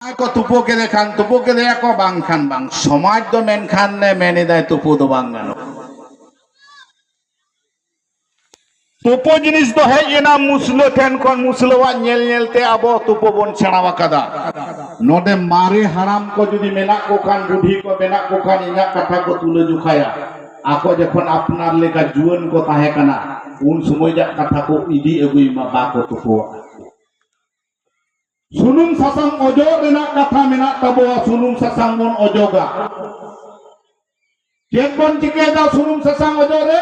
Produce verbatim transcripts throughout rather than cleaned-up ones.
ᱡᱟᱦᱟᱸᱭ ᱠᱚ ᱛᱩᱯᱩ ᱠᱮᱫᱮ ᱠᱷᱟᱱ ᱛᱩᱯᱩ ᱠᱮᱫᱮᱭᱟ ᱠᱚ, ᱵᱟᱝᱠᱷᱟᱱ ᱵᱟᱝ᱾ ᱥᱚᱢᱟᱡᱽ ᱫᱚ ᱢᱮᱱᱠᱷᱟᱱ ᱮ ᱢᱮᱱ ᱮᱫᱟᱭ ᱛᱩᱯᱩ ᱫᱚ ᱵᱟᱝ ᱜᱟᱱᱚᱜᱼᱟ᱾ ᱛᱩᱯᱩ ᱡᱤᱱᱤᱥ ᱫᱚ ᱦᱮᱡ ᱮᱱᱟ ᱢᱩᱥᱞᱟᱹ ᱴᱷᱮᱱ ᱠᱷᱚᱱ, ᱢᱩᱥᱞᱟᱹᱣᱟᱜ ᱧᱮᱞ ᱧᱮᱞ ᱛᱮ ᱟᱵᱚ ᱛᱩᱯᱩ ᱵᱚᱱ ᱥᱮᱬᱟ ᱟᱠᱟᱫᱟ᱾ ᱱᱚᱰᱮ ᱢᱟᱨᱮ ᱦᱟᱲᱟᱢ ᱠᱚ ᱡᱩᱫᱤ ᱢᱮᱱᱟᱜ ᱠᱚ ᱠᱷᱟᱱ, ᱵᱩᱰᱷᱤ ᱠᱚ ᱢᱮᱱᱟᱜ ᱠᱚ ᱠᱷᱟᱱ, ᱤᱧᱟᱹᱜ ᱠᱟᱛᱷᱟ ᱠᱚ ᱛᱩᱞᱟᱹ ᱡᱚᱠᱷᱟᱭᱟ, ᱟᱠᱚ ᱡᱚᱠᱷᱚᱱ ᱟᱯᱱᱟᱨ ᱞᱮᱠᱟ ᱡᱩᱣᱟᱹᱱ ᱠᱚ ᱛᱟᱦᱮᱸ ᱠᱟᱱᱟ, ᱩᱱ ᱥᱚᱢᱚᱭᱟᱜ ᱠᱟᱛᱷᱟ ᱠᱚ ᱤᱫᱤ ᱟᱹᱜᱩᱭ ᱢᱟ, ᱵᱟᱠᱚ ᱛᱩᱯᱩ ᱟᱠᱟᱫ ᱠᱚ᱾ ᱥᱩᱱᱩᱢ ᱥᱟᱥᱟᱝ ᱚᱡᱚᱜ ᱨᱮᱱᱟᱜ ᱠᱟᱛᱷᱟ ᱢᱮᱱᱟᱜ ᱛᱟᱵᱚᱣᱟ, ᱥᱩᱱᱩᱢ ᱥᱟᱥᱟᱝ ᱵᱚᱱ ᱚᱡᱚᱜᱟ᱾ ᱪᱮᱫ ᱵᱚᱱ ᱪᱤᱠᱟᱹᱭᱮᱫᱟ ᱥᱩᱱᱩᱢ ᱥᱟᱥᱟᱝ ᱚᱡᱚᱜ ᱨᱮ?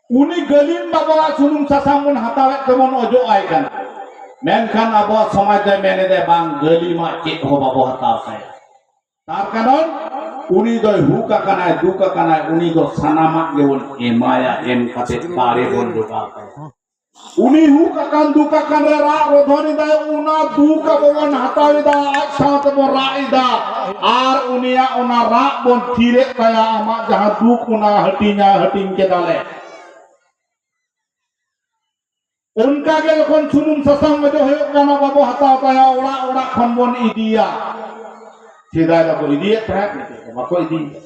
ᱩᱱᱤ ᱜᱟᱹᱞᱤᱢ ᱵᱟᱵᱟᱣᱟᱜ ᱥᱩᱱᱩᱢ ᱥᱟᱥᱟᱝ ᱵᱚᱱ ᱦᱟᱛᱟᱣᱮᱫ ᱛᱮᱵᱚᱱ ᱚᱡᱚᱜ ᱟᱭ ᱠᱟᱱᱟ, ᱢᱮᱱᱠᱷᱟᱱ ᱟᱵᱚᱣᱟᱜ ᱥᱚᱢᱟᱡᱽ ᱫᱚᱭ ᱢᱮᱱ ᱮᱫᱟ, ᱵᱟᱝ, ᱜᱟᱹᱞᱤᱢᱟᱜ ᱪᱮᱫ ᱦᱚᱸ ᱵᱟᱵᱚ ᱦᱟᱛᱟᱣ ᱛᱟᱭᱟ᱾ ᱛᱟᱨ ᱠᱟᱨᱚᱱ, ᱩᱱᱤ ᱫᱚᱭ ᱦᱩᱠ ᱟᱠᱟᱱᱟᱭ, ᱫᱩᱠ ᱟᱠᱟᱱᱟᱭ, ᱩᱱᱤ ᱫᱚ ᱥᱟᱱᱟᱢᱟᱜ ᱜᱮᱵᱚᱱ ᱮᱢᱟᱭᱟ, ᱮᱢ ᱠᱟᱛᱮ ᱫᱟᱲᱮ ᱵᱚᱱ ᱡᱚᱜᱟᱣ ᱛᱟᱭᱟ᱾ ᱩᱱᱤ ᱦᱩᱠ ᱟᱠᱟᱱ ᱫᱩᱠ ᱟᱠᱟᱱ ᱨᱮ ᱨᱟᱜ ᱨᱚᱫᱷᱚᱱ ᱮᱫᱟᱭ, ᱚᱱᱟ ᱫᱩᱠ ᱟᱵᱚ ᱵᱚᱱ ᱦᱟᱛᱟᱣ ᱮᱫᱟ, ᱟᱡ ᱥᱟᱶᱛᱮ ᱵᱚᱱ ᱨᱟᱜ ᱮᱫᱟ, ᱟᱨ ᱩᱱᱤᱭᱟᱜ ᱚᱱᱟ ᱨᱟᱜ ᱵᱚᱱ ᱛᱷᱤᱨᱮᱫ ᱛᱟᱭᱟ, ᱟᱢᱟᱜ ᱡᱟᱦᱟᱸ ᱫᱩᱠ ᱚᱱᱟ ᱦᱟᱹᱴᱤᱧᱟ, ᱦᱟᱹᱴᱤᱧ ᱠᱮᱫᱟᱞᱮ᱾ ᱚᱱᱠᱟ ᱜᱮ ᱡᱚᱠᱷᱚᱱ ᱥᱩᱱᱩᱢ ᱥᱟᱥᱟᱝ ᱚᱡᱚᱜ ᱦᱩᱭᱩᱜ ᱠᱟᱱᱟ, ᱵᱟᱵᱚ ᱦᱟᱛᱟᱣ ᱛᱟᱭᱟ, ᱚᱲᱟᱜ ᱚᱲᱟᱜ ᱠᱷᱚᱱ ᱵᱚᱱ ᱤᱫᱤᱭᱟ᱾ ᱥᱮᱫᱟᱭ ᱫᱚᱠᱚ ᱤᱫᱤᱭᱮᱫ ᱛᱟᱦᱮᱸᱫ, ᱱᱤᱛᱚᱜ ᱫᱚ ᱵᱟᱠᱚ ᱤᱫᱤᱭᱮᱫᱟ᱾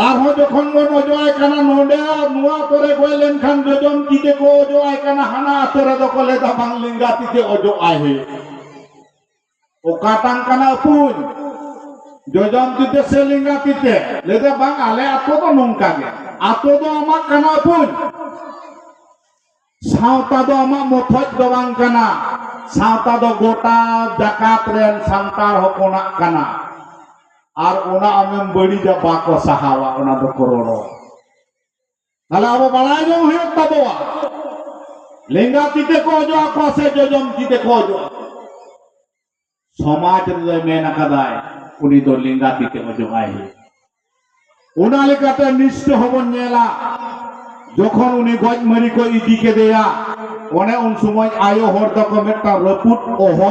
ᱟᱨᱦᱚᱸ ᱡᱚᱠᱷᱚᱱ ᱵᱚᱱ ᱚᱡᱚᱜ ᱟᱭ ᱠᱟᱱᱟ, ᱱᱚᱰᱮ ᱱᱚᱣᱟ ᱠᱚᱨᱮ ᱜᱚᱡ ᱞᱮᱱᱠᱷᱟᱱ ᱡᱚᱡᱚᱢ ᱛᱤ ᱛᱮᱠᱚ ᱚᱡᱚᱜ ᱟᱭ ᱠᱟᱱᱟ, ᱦᱟᱱᱟ ᱟᱛᱳ ᱨᱮᱫᱚ ᱠᱚ ᱞᱟᱹᱭᱫᱟ ᱵᱟᱝ, ᱞᱮᱸᱜᱟ ᱛᱤ ᱛᱮ ᱚᱡᱚᱜ ᱟᱭ ᱦᱩᱭᱩᱜ᱾ ᱚᱠᱟᱴᱟᱝ ᱠᱟᱱᱟ ᱟᱹᱯᱩᱧ? ᱡᱚᱡᱚᱢ ᱛᱤ ᱛᱮ ᱥᱮ ᱞᱮᱸᱜᱟ ᱛᱤ ᱛᱮ? ᱞᱟᱹᱭᱫᱟ ᱵᱟᱝ, ᱟᱞᱮ ᱟᱛᱳ ᱫᱚ ᱱᱚᱝᱠᱟ ᱜᱮ, ᱟᱛᱳ ᱫᱚ ᱟᱢᱟᱜ ᱠᱟᱱᱟ ᱟᱹᱯᱩᱧ᱾ ᱥᱟᱶᱛᱟ ᱫᱚ ᱟᱢᱟᱜ ᱢᱚᱛᱚᱡ ᱫᱚ ᱵᱟᱝ ᱠᱟᱱᱟ, ᱥᱟᱶᱛᱟ ᱫᱚ ᱜᱚᱴᱟ ᱡᱟᱠᱟᱛ ᱨᱮᱱ ᱥᱟᱱᱛᱟᱲ ᱦᱚᱯᱚᱱᱟᱜ ᱠᱟᱱᱟ᱾ ᱟᱨ ᱚᱱᱟ ᱟᱢᱮᱢ ᱵᱟᱹᱲᱤᱡᱟ, ᱵᱟᱠᱚ ᱥᱟᱦᱟᱣᱟ, ᱚᱱᱟ ᱫᱚᱠᱚ ᱨᱚᱲᱚ᱾ ᱛᱟᱦᱞᱮ ᱟᱵᱚ ᱵᱟᱲᱟᱭ ᱡᱚᱝ ᱦᱩᱭᱩᱜ ᱛᱟᱵᱚᱣᱟ, ᱞᱮᱸᱜᱟ ᱛᱤ ᱛᱮᱠᱚ ᱚᱡᱚᱜ ᱟᱠᱚᱣᱟ ᱥᱮ ᱡᱚᱡᱚᱢ ᱛᱤ ᱛᱮᱠᱚ ᱚᱡᱚᱜ ᱟᱠᱚᱣᱟ? ᱥᱚᱢᱟᱡᱽ ᱨᱮᱫᱚᱭ ᱢᱮᱱ ᱟᱠᱟᱫᱟᱭ, ᱩᱱᱤ ᱫᱚ ᱞᱮᱸᱜᱟ ᱛᱤ ᱛᱮ ᱚᱡᱚᱜ ᱟᱭ ᱦᱩᱭᱩᱜ᱾ ᱚᱱᱟ ᱞᱮᱠᱟᱛᱮ ᱱᱤᱥᱪᱚᱭ ᱦᱚᱸᱵᱚᱱ ᱧᱮᱞᱟ, ᱡᱚᱠᱷᱚᱱ ᱩᱱᱤ ᱜᱚᱡ ᱢᱟᱹᱨᱤ ᱠᱚ ᱤᱫᱤ ᱠᱮᱫᱮᱭᱟ, ᱚᱱᱮ ᱩᱱ ᱥᱚᱢᱚᱭ ᱟᱭᱳ ᱦᱚᱲ ᱫᱚᱠᱚ ᱢᱤᱫᱴᱟᱝ ᱨᱟᱹᱯᱩᱫ ᱚᱦᱚᱡ